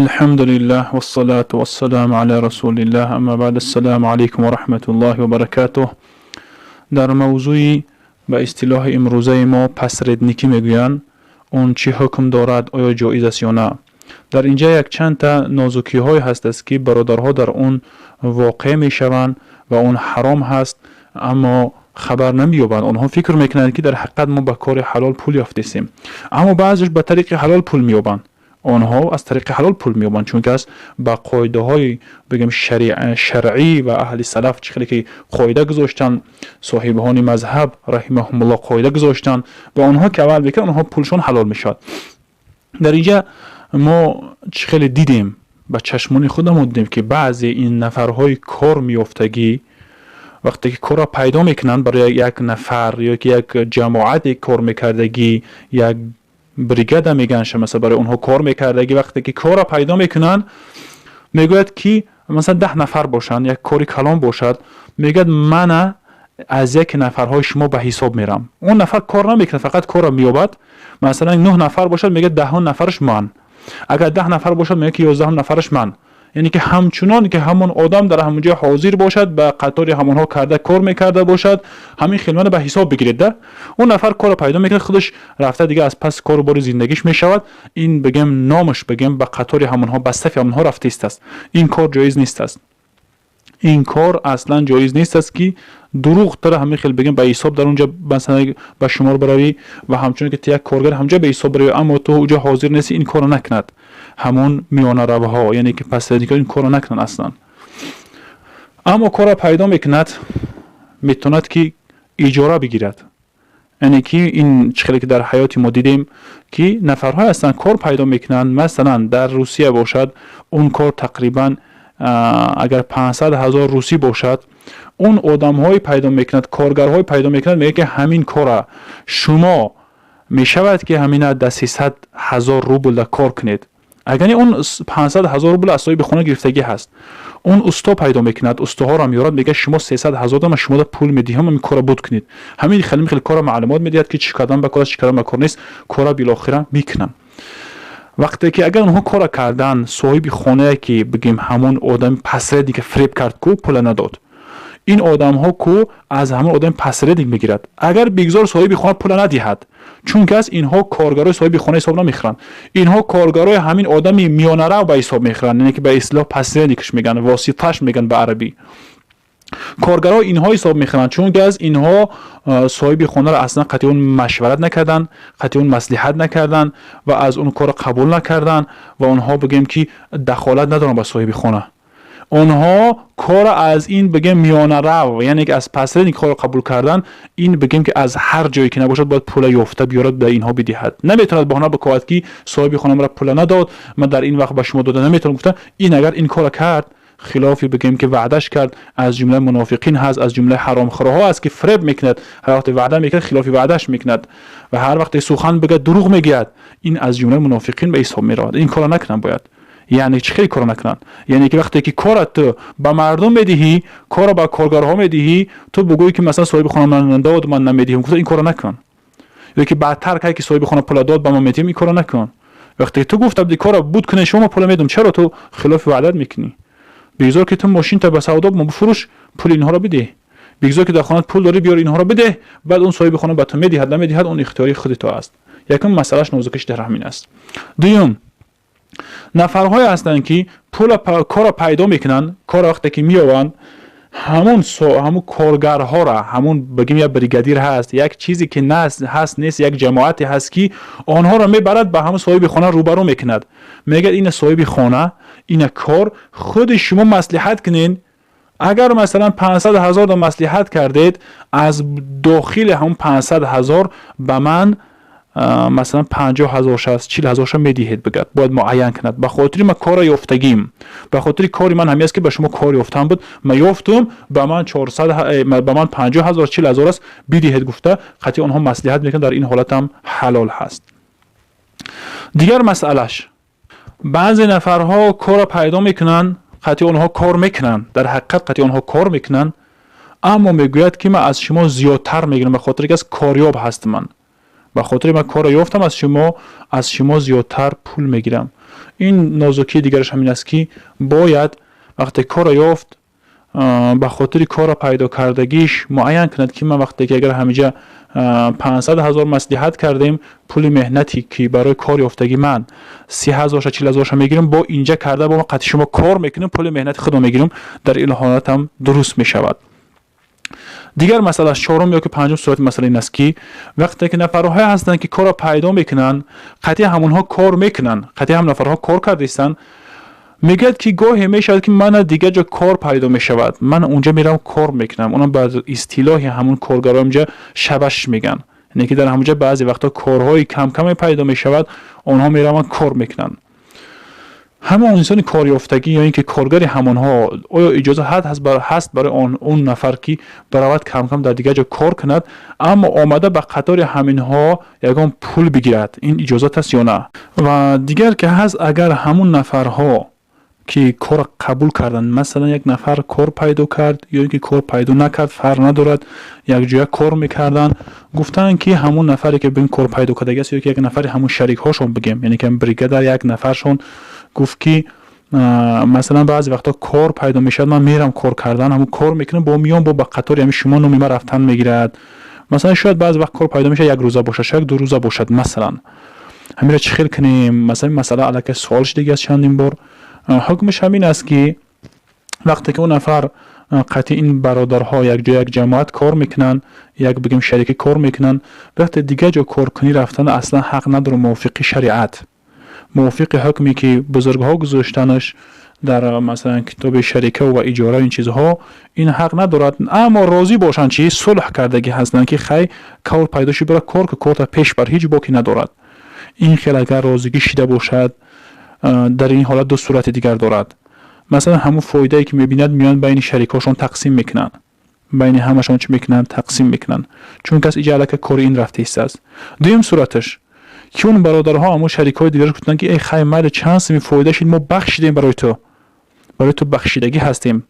Алҳамдулиллаҳ вассалату вассаламу ала расулиллаҳ, амма баъд, ассалому алайкум ва раҳматуллоҳи ва баракатуҳ. Дар мавзӯи ба истилоҳи имрӯзаи мо посредникӣ мегӯянд, он чӣ ҳукм дорад, оё ҷоиз аст ё на? Дар инҷа якчандта нозукиҳое ҳастааст, ки бародарҳо дар он воқеъ мешаванд ва он ҳаром ҳаст, аммо хабар намеёбанд. Онҳо фикр мекунанд, ки дар ҳақиқат мо ба кори ҳалол пул ёфтесем, аммо баъзеш ба тариқи ҳалол пул меёбанд. Онҳо аз тариқи ҳалол пул меёбанд, чунки аст ба қоидаҳои, бигем, шаръӣ ва аҳли салаф чӣ хеле ки қоида гузоштанд, соҳибони мазҳаб раҳимаҳумуллоҳ қоида гузоштанд ва онҳо ки аввал мекунанд, онҳо пулшон ҳалол мешавад. Дар инҷа мо чӣ хеле дидем, ба чашмони худамон дидем, ки баъзе ин нафарҳои кор меёфтагӣ, вақте ки корро пайдо мекунанд барои як нафар ё ки як ҷамоате кор мекардагӣ, як бригада мегӯянд, масалан, барои онҳо кор мекардагӣ, вақте ки корро пайдо мекунанд, мегӯяд, ки масалан 10 нафар бошанд, як кори калон бошад, мегӯяд: «Мана аз яке нафарҳои шумо ба ҳисоб мерам». Он нафар кор намекунад, фақат корро меёбад. Масалан, нӯҳ нафар бошад, мегӯяд: «Даҳум нафараш ман». Агар 10 нафар бошад, мегӯяд, ки 11-ум нафараш ман. Яъне ки ҳамчунон ки ҳамон одам дар ҳамон ҷо ҳозир бошад, ба қатори ҳамонҳо карда кор мекарда бошад, ҳамин хел мана ба ҳисоб бигиред да. Он нафар корро пайдо мекунад, худаш рафта дига аз пас кору бори зиндагиш мешавад. Ин, бигем, номаш, бигем, ба қатори ҳамонҳо, ба сафи ҳамонҳо рафтаист аст. Ин кор ҷоиз нест аст. Ин кор аслан ҷоиз нест аст, ки дурӯғ тара ҳамин хел, бигем, ба ҳисоб дар онҷа, масалан, ба шумор баравӣ ва ҳамчунон ки ту як коргар ҳамҷа ба ҳисоб баравӣ, аммо ту уҷа ҳозир нестӣ. Ин корро накунад ҳамон миёнаравҳо, яъне ки посредникҳо ин корро накунанд аслан. Аммо корро пайдо мекунад, метавонад ки иҷора бигирад. Яъне ки ин чӣ хеле ки дар ҳаёти мо дидем, ки нафарҳое ҳастанд, кор пайдо мекунанд. Масалан, дар Русия бошад, он кор тақрибан агар 500 000 русӣ бошад, он одамҳое пайдо мекунад, коргарҳое пайдо мекунад, мегӯяд, ки ҳамин кора шумо мешавад, ки ҳамина да 300 000 рубл да кор кунед. Агар он 500 000 рубл аз соҳиби хона гирифтагӣ ҳаст, он усто пайдо мекунад, устоҳоро меорад, мегӯяд: «Шумо 300 000 дам, шумо пул медиҳам, ҳамин кора буд кунед». Ҳамин хеле хеле кора маълумот медиҳад, ки чӣ кардан ба кор аст, чӣ кардан ба кор нест. Кора билохира мекунанд. Вақте ки агар онҳо кора кардан, соҳиби хонае ки, бигем, ҳамон одами посредник фиреб кард ку, пула надод, ин одамҳо ку аз ҳамон одами посредник мегирад. Агар бигзор соҳиби хона пула надиҳад, чунки аст инҳо коргарои соҳиби хона ҳисоб намехӯранд, инҳо коргарои ҳамин одами миёнарав ба ҳисоб мехӯранд, яъне ки ба истилоҳ посредникш мегӯянд, воситаш мегӯянд ба арабӣ. Коргаро инҳо ҳисоб мехӯранд, чунки аз инҳо соҳиби хонаро аслан қатъи он машварат накарданд, қатъи он маслиҳат накарданд ва аз он корро қабул накарданд ва онҳо, бигӯем, ки дахолат надоранд ба соҳиби хона. Онҳо корро аз ин, бигем, миёнарав, яъне ки аз посредник корро қабул кардан. Ин, бигем, ки аз ҳар ҷое ки набошад, бояд пула ёфта биёрад, ба инҳо бидиҳад. Наметавонад баҳона бикобад, ки соҳиби хона мара пула надод, ман дар ин вақт ба шумо дода наметавонам гуфта. Ин агар ин корро кард, хилофи, бигем, ки ваъдаш кард, аз ҷумлаи мунофиқин ҳаст, аз ҷумлаи ҳаромхӯрҳо аст, ки фиреб мекунад. Ҳар вақте ваъда мекунад, хилофи ваъдаш мекунад ва ҳар вақте сухан бигӯяд, дурӯғ мегӯяд. Ин аз ҷумлаи мунофиқин ба ҳисоб меравад. Ин корро накунанд бояд. Яъне чӣ хеле корро накунанд? Яъне ки вақте ки корат ту ба мардум медиҳӣ, корро ба коргарҳо медиҳӣ, ту бигӯӣ, ки масалан соҳиби хона ман дод, ман намедиҳам гуфта, ин корро накун. Ё ки баъдтар кай ки соҳиби хона пула дод, ба ман медиҳам, ин корро накун. Вақте ту гуфта будӣ, корро буд кунед шумо, пула медиҳам, чаро ту хилофи ваъдат мекунӣ? Бигзор ки ту мошинта ба савдо бифурӯш, пули инҳоро бидеҳ. Бигзор ки дар хонаат пул дорӣ, биёр, инҳоро бидеҳ. Баъд он соҳиби хона ба ту медиҳад, намедиҳад, он ихтиёри худи ту аст. Якум масъалаш нозукиш дар ҳамин аст. Дуюм, нафарҳое ҳастанд, ки пула корро пайдо мекунанд. Корро вақте ки меёбанд, ҳамон коргарҳоро, ҳамон, бигем, як бригадир ҳаст, як чизе ки ҳаст нест, як ҷамоате ҳаст, ки онҳоро мебарад, ба ҳамон соҳиби хона рӯбарӯ мекунад. Мегӯяд: «Ина соҳиби хона, ина кор, худи шумо маслиҳат кунед». Агар масалан 500 000 маслиҳат кардед, аз дохили ҳамон 500 000 ба ман масалан 50 000 шаст, 40 000 ша медиҳед, бигӯяд. Бояд муайян кунад: ба хотири ман корро ёфтагим, ба хотири кори ман ҳамин аст, ки ба шумо кор ёфтам буд, ман ёфтум, ба ман 400, ба ман 50 000, 40 000 аст, бидиҳед гуфта, қатъи онҳо маслиҳат мекунад. Дар ин ҳолатам ҳалол ҳаст. Дигар масъалаш: баъзе нафарҳо корро пайдо мекунанд, қатъи онҳо кор мекунанд, дар ҳақиқат қатъи онҳо кор мекунанд, аммо мегӯяд, ки ман аз шумо зиёдтар мегирам, ба хотире ки аз корёб ҳаст, ман ба хотири ман корро ёфтам, аз шумо зиёдтар пул мегирам. Ин нозукии дигараш ҳамин аст, ки бояд вақте корро ёфт, ба хотири корро пайдо кардагиш муайян кунад, ки ман вақте ки агар ҳамиҷа 500 ҳазор маслиҳат кардем, пули меҳнате ки барои кор ёфтагӣ ман 30 ҳазорша, 40 ҳазорша мегирам, бо инҷа карда бо қати шумо кор мекунем, пули меҳнати худро мегирам. Дар ин ҳолат ҳам дуруст мешавад. Дигар масъала, чорум ё ки панҷум сурати масъала ин аст, ки вақте ки нафарҳое ҳастанд, ки корро пайдо мекунанд, қатъи ҳамонҳо кор мекунанд, қатъи ҳам нафарҳо кор кардаистанд, мегӯяд, ки гоҳе мешавад, ки мана дигар ҷо кор пайдо мешавад, ман унҷа меравам, кор мекунам. Онам ба истилоҳи ҳамун коргаро инҷа шабаш мегӯянд, яъне ки дар ҳамонҷа баъзе вақтҳо корҳои камкаме пайдо мешавад, онҳо мераванд, кор мекунанд. Ҳамон инсони корёфтагӣ ё ин ки коргари ҳамонҳо, оё иҷоза ҳаст барои он нафар, ки баравад, камкам дар дигар ҷо кор кунад, аммо омада ба қатори ҳаминҳо ягон пул бигирад? Ин иҷозат аст ё на? Ва дигар ки ҳаст, агар ҳамун нафарҳо ки корро қабул карданд, масалан, як нафар кор пайдо кард ё ин ки кор пайдо накард, фарқ надорад, якҷоя кор мекарданд, гуфтанд, ки ҳамун нафаре ки бин кор пайдо кардагиаст ё ки як нафари ҳамун шарикҳошон бигем, яъне ки бригада, як нафаршон гуфт, ки масалан, баъзе вақтҳо кор пайдо мешавад, ман мерам кор кардан, ҳамун кор мекунам, бо миён бо ба қатори ҳамин шумо номи ман рафтан мегирад. Масалан, шояд баъзе вақт кор пайдо мешавад, як рӯза бошад, шояд 2 рӯза бошад. Масалан, ҳаминро чӣ хел кунем? Масалан, масъала аллакай суол шудагӣ аст чандин бор. Ҳукмаш ҳамин аст, ки вақте ки он нафар қатъи ин бародарҳо якҷо, як ҷамоат кор мекунанд, як бигем шарикӣ кор мекунанд, вақте дигар ҷо коркунӣ рафтан аслан ҳақ надорад. Мувофиқи шариат, мувофиқи ҳукме ки бузургҳо гузоштанаш дар, масалан, китоби шарика ва иҷора, ин чизҳо, ин ҳақ надорад. Аммо розӣ бошанд, чи сулҳ кардагӣ ҳастанд, ки хай, кор пайдо шуд, бира кор ку, корта пеш бар, ҳеҷ боке надорад. Ин хел агар розигӣ шида бошад, дар ин ҳолат ду сурати дигар дорад. Масалан, ҳамун фоидае ки мебинад, миён байни шарикҳошон тақсим мекунанд, байни ҳамашон чӣ мекунанд? Тақсим мекунанд, чун кас иҷа аллакай кори ин рафта истааст. Дуюм сураташ, ки он бародарҳо, ҳамун шарикҳои дигар гуфтанд, ки эй хай, майли, чанд суми фоида шид, мо бахшидем барои ту, барои ту бахшидагӣ ҳастем,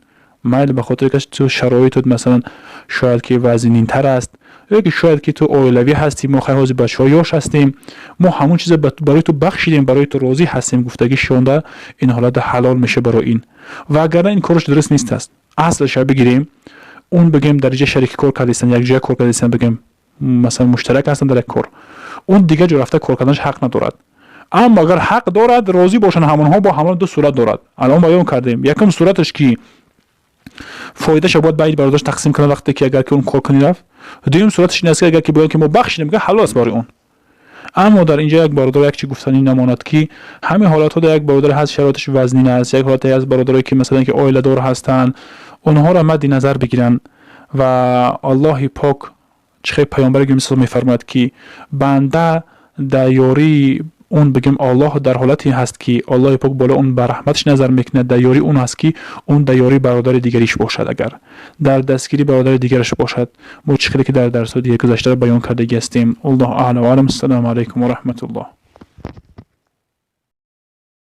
майли, ба хотире ки ту шароитут, масалан, шояд ки вазнинтар аст ё ки шояд ки ту оилавӣ ҳастӣ, мо хай ҳозир бачаҳо ёш ҳастем, мо ҳамун чиза барои ту бахшидем, барои ту розӣ ҳастем, гуфтагӣ шонда, ин ҳолата ҳалол меша барои ин. Ва агарна ин кораш дуруст нест аст. Аслаша бигирем, он бигем дар ҷа шарики кор кардистанд, якҷоя кор кардистанд, бигем, масалан, муштарак ҳастанд дар як кор, он дигар ҷо рафта кор карданаш ҳақ надорад. Аммо агар ҳақ дорад, розӣ бошанд ҳамонҳо, бо ҳамон ду сурат дорад, алон баён кардем. Якум сураташ, ки фоидаша бояд байни бародараш тақсим кунад, вақте ки агар ки он коркунӣ рафт. Дуюм сураташ ин аст, ки агар ки бояд ки мо бахшидем, ҳалол аст барои он. Аммо дар инҷа як бародар як чи гуфтанӣ намонад, ки ҳамин ҳолатҳо дар як бародар ҳаст, шароиташ вазнин аст, як ҳолате ҳаст, бародарое ки, масалан, ки оиладор ҳастанд, онҳоро мадди назар бигиранд. Ва Аллоҳи пок чӣ хел паёмбари гиромӣ мефармояд, ки банда дар ёрии он, бигем, Аллоҳ дар ҳолате ҳаст, ки Аллоҳи пок боло он ба раҳматаш назар мекунад, дар ёрии он ҳаст, ки он дар ёрии бародари дигариш бошад, агар дар дастгири бародари дигараш бошад. Мо чӣ хеле ки дар дарсҳои дигар гузаштаро баён кардагӣ ҳастем. Аллоҳ аълам ва аълам. Ассалому алайкум ва раҳматуллоҳ.